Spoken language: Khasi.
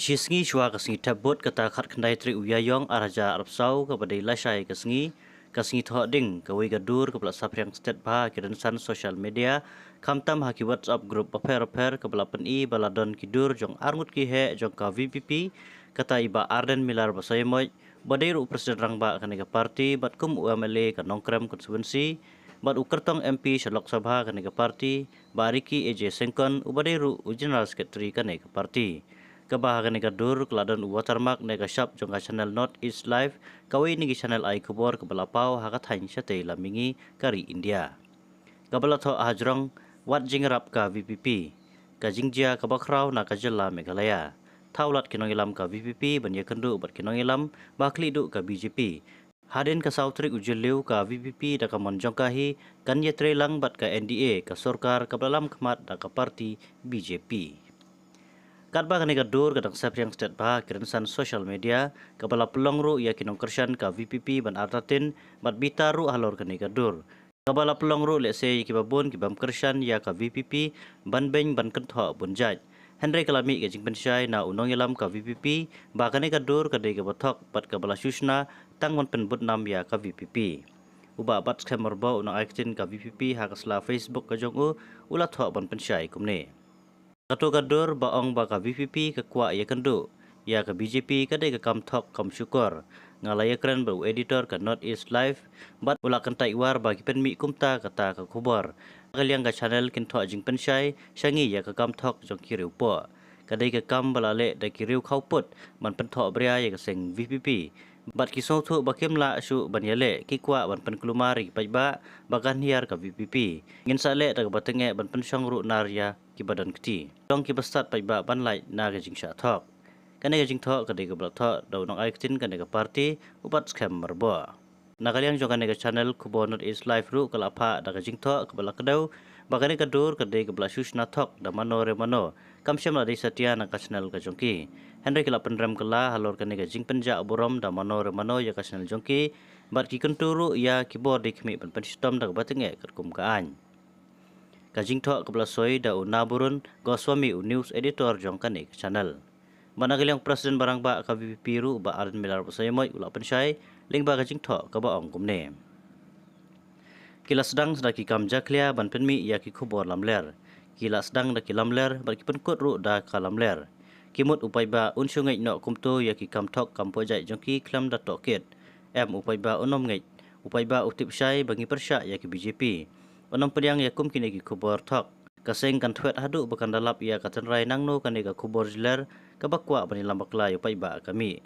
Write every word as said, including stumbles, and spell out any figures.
Shi sngi shuwa ka sngi thep vote, kata khatkhyndai tarik u Ïaïong arhajar arphew saw, kaba dei lashai ka sngi, ka sngi thoh ding, kawei ka dur kaba la saphriang stet bha ha ki rynsan social media, khamtam ha ki WhatsApp group bapher bapher, kaba la pyni ba la don ki dur jong arngut ki heh jong ka VPP, kata i Bah Ardent Miller Basaiawmoit, ba dei ruh u President Rangbah kane ka party, bad kum u MLA ka Nongkrem constituency, bad u kyrtong MP sha Lok Sabha kane ka party, Bah Ricky A J Syngkon, uba dei ruh u General Secretary kane ka party. Kaba ha kane ka dur ka la don u watermark ne ka shap jong ka channel North East Live, kawei na ki channel ai khubor kaba la paw ha ka thaiñ shatei lam mihngi ka ri India, kaba la thoh hajrong: Wat jingïarap ka VPP, ka jingjia kaba khraw na ka jylla Meghalaya. Thaw lad ki nongïalam ka VPP ban ïakynduh bad ki nongïalam ba khlieh duh ka BJP. Hadien ka saw tarik u Jylliew, ka VPP da ka mon jong ka hi kan ïatreilang bad ka NDA, ka sorkar kaba la lam khmat da ka party BJP. Katba kane ka dur ka dang saphriang stet bha ha ki rynsan social media, kaba la pynlong ruh ïa ki nongkyrshan ka VPP ban artatien bad bitar ruh halor kane ka dur, kaba la pynlong ruh lehse ïa kiba bun ki bym kyrshan ïa ka VPP ban beiñ ban kynthoh bun jait. Hynrei ka la mih ka jingpynshai na u nongïalam ka VPP ba kane ka dur ka dei kaba thok bad kaba la shu shna tang ban pynbudnam ïa ka VPP. U Bah Batskhem Myrboh, u nongai ktien ka VPP, ha ka sla Facebook ka jong u, u la thoh ban pynshai kumne: Kato ka dur ba ong ba ka VPP ka kwah ïakynduh ïa ka BJP ka dei ka kam thok kam shukor. Nga la ïakren bad u editor ka North East Live bad u la kyntait war ba ki pynmih kumta kata ka khubor. Na ka liang ka channel kin thoh jingpynshai sha ngi ïa ka kam thok jong ki riewpoh. Ka dei ka kam ba la leh da ki riew khawpud ban pynthoh bria ïa ka seng VPP. Bad ki sngewthuh ba kim lah shuh ban ïaleh, ki kwah ban pynkulmar ïa ki paidbah ba kan hiar ka VPP. Ngin sa leh da kaba tyngeh ban pynshong ruh nar ïa kiba don kti, long kiba stad paidbah ban lait na ka jingshah thok. Kane ka jingthoh ka dei kaba la thoh da u nongai ktien kane ka party, u Batskhem Myrboh. Na ka liang jong kane ka channel khubor North East Live ruh ka la phah da ka jingthoh kaba la kdew ba kane ka dur ka dei kaba la shu shna thok da mano re mano, kam shym la dei satia na ka channel ka jong ki. Hynrei ki la pynrem kylla halor kane ka jingpynjah burom da mano re mano ïa ka channel jong ki, bad ki kyntu ruh ïa ki bor dei khmih ban pynshitom da kaba tyngeh katkum ka aiñ. Ka jingthoh kaba la soi da u Naburun Goswami, u news editor jong kane ka channel. Bad na ka liang u President ba rangbah ka VPP ruh, Bah Ardent Miller Basaiawmoit, u la pynshai lyngba ka jingthoh kaba ong kumne: Ki la sdang da ki kam jakhlia ban pynmih ïa ki khubor lamler. Ki la sdang da ki lamler bad ki pynkut ruh da ka lamler. Ki mut u paidbah un shu ngeit noh kumto ïa ki kam thok kam pohjait jong ki khlem da tohkit? Em, u paidbah un ym ngeit. U paidbah u tip shai ba ngi pyrshah ïa ki BJP. Un ym pdiang ïa kum kine ki khubor thok. Ka seng kan thwet haduh ba kan da lap ïa ka tynrai nangno kane ka khubor jler kaba kwah ban ïalam bakla ïa u paidbah ka mih.